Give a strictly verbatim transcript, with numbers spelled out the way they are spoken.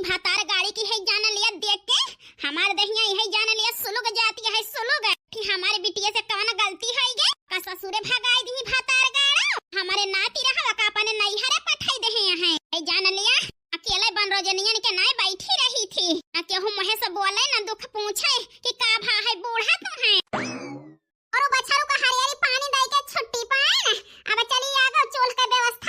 भतार गाड़ी की है जान लिया देख के, हमार दहिया यही जान लिया सुलुग जाती है सुलुग। कि हमारे बिटिया से कवन गलती है गे? का ससुरे भगाई दी भतार गाड़ा? हमारे नाती रहा का अपने नैहरे पठाई दे हैं। है जान लिया, अकेले बन रोजनियन के नाय बैठी रही थी। ना केहू मुँहे से बोले ना दुख पूछे कि का भा है बूढ़ा तू है। और वो बछरू का हरियरी पानी दे के छुट्टी पाए ना। अब चली आगो चूल्ह के व्यवस्था